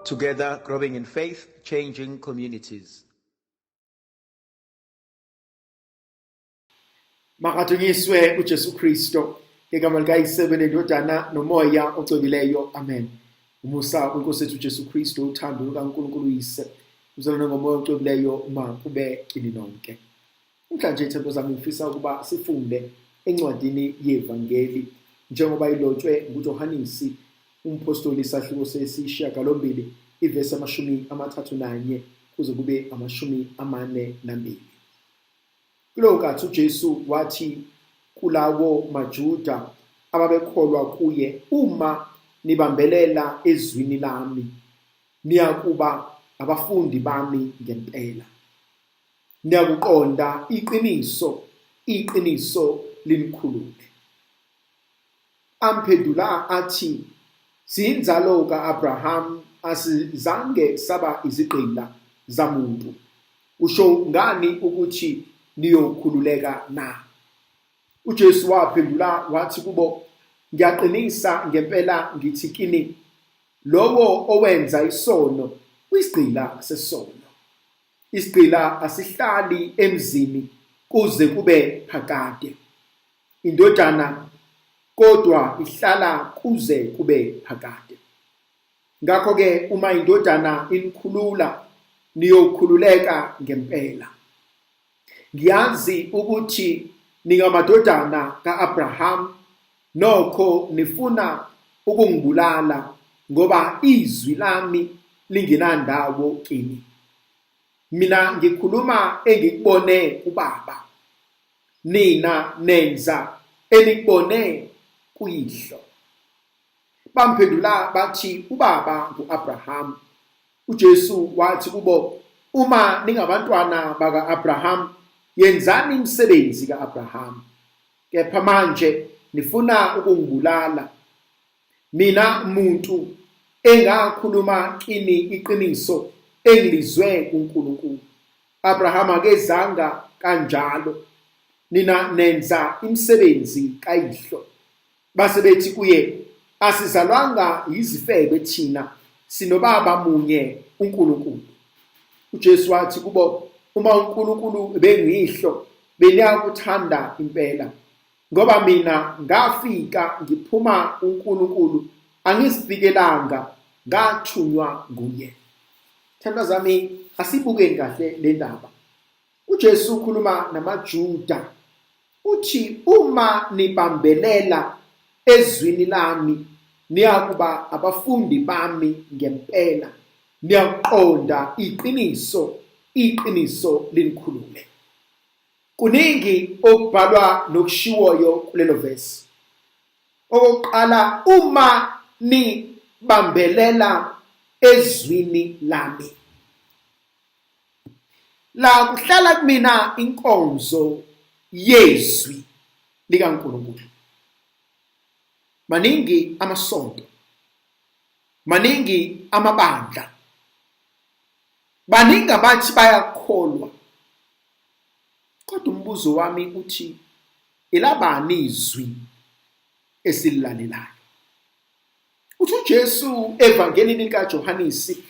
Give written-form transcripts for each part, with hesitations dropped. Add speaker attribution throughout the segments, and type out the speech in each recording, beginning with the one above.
Speaker 1: Together, growing in faith, changing communities.
Speaker 2: Makadunyiswe uJesu Kristo ngegama likaYise nendodana nomoya ocwebileyo. Amen. Umusa wenkosi yethu uJesu Kristu, uthando lukaNkulunkulu uYise, uzalwane ngomoya ocwebileyo makube kini nonke. Namhlanje ithemba zami ngifisa ukuba sifunde encwadini yevangeli njengoba ilotshwe nguJohanisi umphostoli isahluko sesishiyagalombili ivesi 31 kuze kube 42. Kuleyo nkathi uJesu wathi kulawo maJuda ababekholwa kuye, uma nibambelela ezwini lami, niyakuba abafundi bami ngempela. Niyakuqonda iqiniso, iqiniso linikhulule. Amphendula athi, Siyinzalo ka-Abrahamu, asizange saba izigqila zamuntu. Usho ngani ukuthi niyokhululeka na? UJesu waphendula wathi kubo, Ngiyaqinisa ngempela ngithi kini, lowo owenza isono uyisigqila sesono. Isigqila asihlali emzini kuze kube phakade. Indodana kodwa ihlala kuze kube phakade. Ngakho-ke uma indodana inikhulula, niyokhululeka ngempela. Ngiyazi ukuthi ningamadodana ka-Abrahamu, nokho nifuna ukungibulala ngoba izwi lami lingenandawo kini. Mina ngikhuluma engikubone kuBaba, nina nenza enikubone kuyihlo. Bamphendula bathi, ubaba ngu-Abrahamu. UJesu wathi kubo, uma ningabantwana baka-Abrahamu, yenzani imisebenzi ka-Abrahamu. Kepha manje nifuna ukungibulala, mina muntu engakhuluma kini iqiniso engilizwe kuNkulunkulu. Abraham akezanga kanjalo, nina nenza imisebenzi kayihlo. Base bethi kuye, asizalwanga yizifebe thina, sinobaba munye uNkulunkulu. UJesu wathi kubo, uma uNkulunkulu ebenguyihlo, beniyakuthanda impela, ngoba mina ngafika ngiphuma kuNkulunkulu, angizifikelanga, ngathunywa nguye. Thandwa zami, asibukeni kahle le ndaba. UJesu ukhuluma namaJuda, uthi uma nibambelela ezwini lami, niyakuba abafundi bami ngempela, niyakuqonda iqiniso, iqiniso linikhulule. Kuningi okubhalwa nokushiwoyo kulelo vesi. Okokuqala, uma nibambelela ezwini lami. La kuhlala kumina inkonzo yezwi likaNkulunkulu. Maningi amasonto, maningi amabandla, baningi abathi bayakholwa, kodwa umbuzo wami uthi elabani izwi esililalelayo? Uthi uJesu evangelini likaJohanisi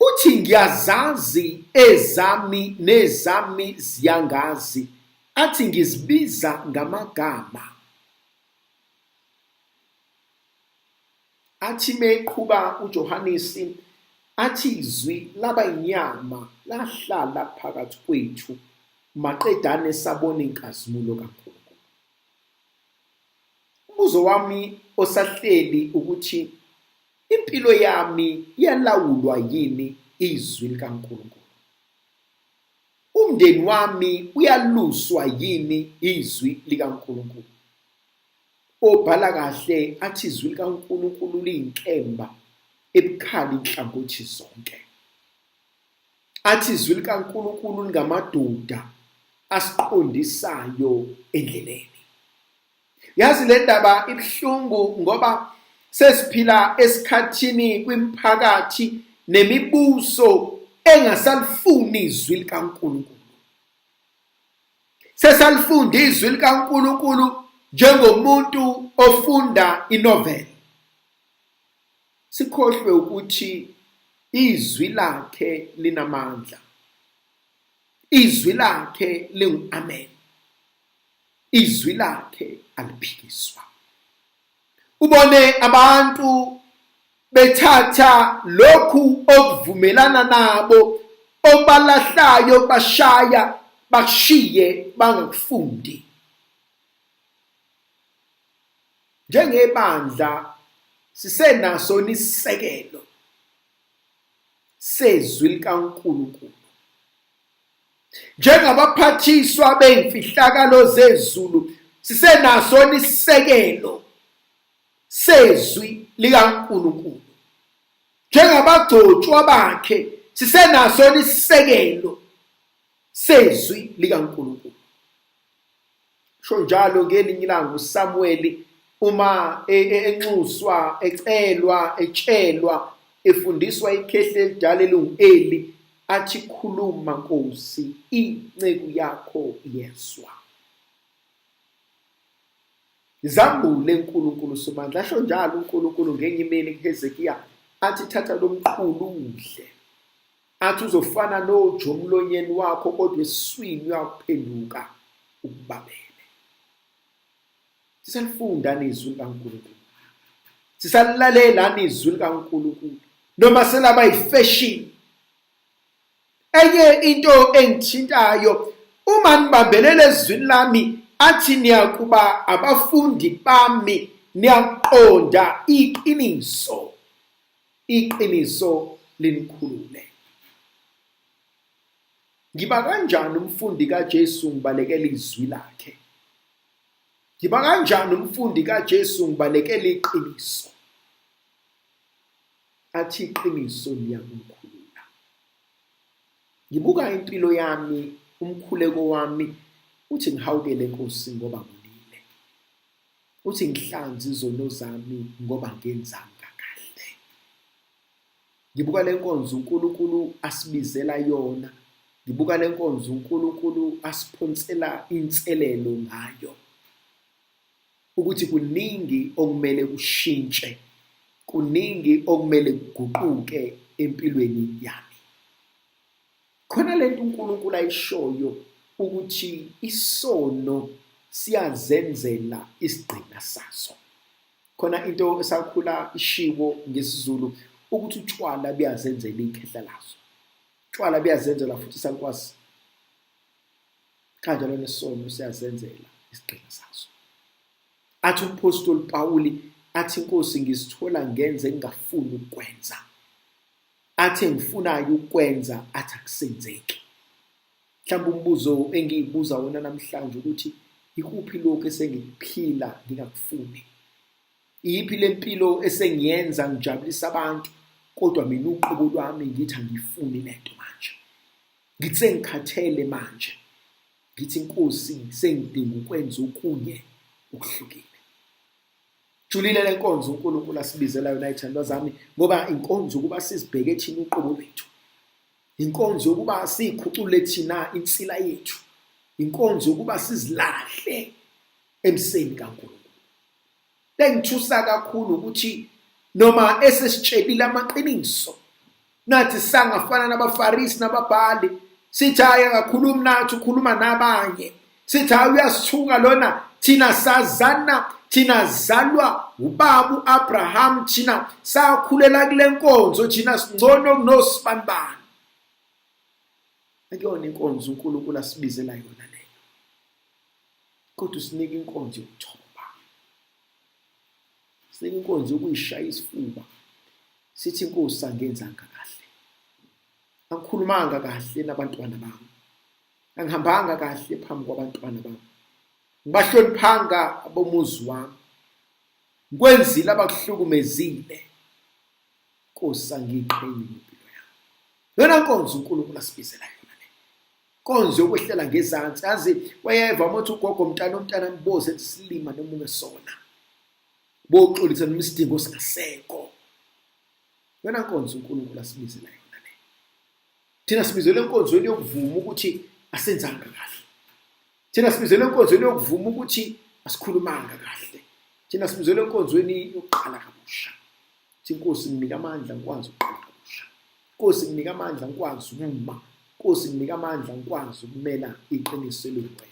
Speaker 2: uthi ngiyazazi ezami nezami ziyangazi, athi ngizibiza ngamagama. Athi meqhuba uJohanisi athi izwi laba inyama lahlala phakathi kwethu, maqedane sabona inkazimulo kaNkulunkulu. Umbuzo wami osahleli ukuthi impilo yami iyalawulwa yini izwi likaNkulunkulu? Umndeni wami uyaluswa yini izwi likaNkulunkulu? Obhala kahle athi izwi likaNkulunkulu liyinkemba ebukhali inhlangothi zonke. Athi izwi likaNkulunkulu lingamadoda asiqondisayo endleleni. Yazi le ndaba ibuhlungu ngoba sesiphila esikhathini kwimiphakathi nemibuso engasalifuni izwi likaNkulunkulu. Sesalifunda izwi likaNkulunkulu njengomuntu ofunda inovel. Sikhohlwe ukuthi Izwi lakhe linamandla. Izwi lakhe lingu-amen. Izwi lakhe aliphikiswa. Ubone abantu bethatha lokhu okuvumelana nabo okubalahlayo bashaya bakushiye bangakufundi. Njengebandla sisenaso isisekelo sezwi likaNkulunkulu. Njengabaphathiswa beyimfihlakalo zezulu sisenaso isisekelo sezwi likaNkulunkulu. Njengabagcotshwa bakhe sisenaso isisekelo sezwi likaNkulunkulu. Sho njalo ngelinye ilanga uSamuweli uma enxuswa, ecelwa, etshelwa, efundiswa ikhehla elidala elingu-Eli, athi khuluma Nkosi, inceku yakho yezwa. Zambule uNkulunkulu Somandla. Asho njalo uNkulunkulu ngenye imini kuHezekiya athi thatha lo mqulu udle. Athi uzofana noju omlonyeni wakho kodwa esiswini uyakuphenduka ukubabele. Sisalifunda izwi likaNkulunkulu. Sisalilalela izwi likaNkulunkulu noma selaba yifashion. Enye into engithintayo uma nibambelela ezwini lami athi niyakuba abafundi bami niyaqonda iqiniso. Iqiniso linikhulule. Ngiba kanjani umfundi kaJesu ngibalekela izwi lakhe? Ngiba kanjani umfundi kaJesu ngibalekela iqiniso? Athi iqiniso liyakukhulula. Ngibuka impilo yami, umkhuleko wami uthi ngihawukele Nkosi ngoba ngonile. Uthi ngihlanze izono zami ngoba ngenzanga kahle. Ngibuka le nkonzo uNkulunkulu asibizela yona. Ngibuka le nkonzo uNkulunkulu asiphonsela inselelo ngayo. Ukuthi kuningi okumele kushintshe, kuningi okumele kuguquke empilweni yami. Khona lento uNkulunkulu ayishoyo ukuthi isono siyazenzela isigqila saso. Khona into esakhula ishiwo ngesiZulu ukuthi utshwala buyazenzela ikhehla laso. Utshwala buyazenzela futhi isakwazi. Kanjalo nesono siyazenzela isigqila saso. Athi umphostoli Pawuli athi inkosi ngisithola ngenze engingafuni ukukwenza. Athi engifunayo ukukwenza athi akusenzeki. Mhlawumbe umbuzo engiyibuza wona namhlanje ukuthi ikuphi lokhu esengikuphila ngingakufuni? Iyiphi le mpilo esengiyenza ngijabulisa abantu kodwa mina uqobo lwami ngithi angiyifuni lento manje. Ngithi sengikhathele manje. Ngithi inkosi sengidinga ukwenza okunye okuhlukile. Julile le nkonzo uNkulunkulu asibizela yona ithandwa zami ngoba inkonzo ukuba sizibheke thina uqobo lwethu. Inkonzo yokuba siyikhucule thina insila yethu. Inkonzo yokuba sizilahle emseni kaNkulunkulu. Lengithusa kakhulu ukuthi noma esesitshelile amaqiniso nathi sangafana nabaFarisi nababhali sithi hayi akakhulumi nathi ukhuluma nabanye sithi hayi uyasithuka lona thina sazana thina zalwa ubaba uAbraham thina sakhulela kule nkonzo thina singcono kunosibanibani. Akuyona inkonzo uNkulunkulu asibizela yona leyo, kodwa usinika inkonzo yokuthoba, sinika inkonzo yokuyishaya isifuba sithi inkosi angenzanga kahle, angikhulumanga kahle nabantwana bami, angihambanga kahle phambi kwabantwana bami, ngibahloniphanga abomuzi wami, ngikwenzile abakuhlukumezile. Nkosi angiyiqhenyi ngempilo yami. Yona nkonzo uNkulunkulu asibizela yona le. Nkonzo yokwehlela ngezansi. Yazi wayeva uma uthi ugogo mntana umntana mboze enza isilima noma ungesona. Boxolisa noma isidingo singasekho. Yona nkonzo uNkulunkulu asibizela yona le. Thina sibizelwe enkonzweni yokuvuma ukuthi asenzanga kahle. Thina sibizelwe enkonzweni yokuvuma ukuthi asikhulumanga kahle. Thina sibizelwe enkonzweni yokuqala kabusha. Thi Nkosi nginike amandla ngikwazi ukuqala kabusha. Nkosi nginika amandla ngikwazi ukuma. Nkosi nginika amandla ngikwazi ukumela iqiniso eliwena.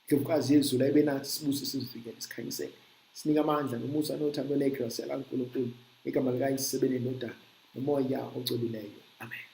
Speaker 2: Ndlovukazi yezulu ayibe nathi sibuse sizivikele sikhanyisele. Sinika amandla nomusa nothando legrasi likaNkulunkulu. Igama likaYise benendodana nomoya ocwebileyo. Amen.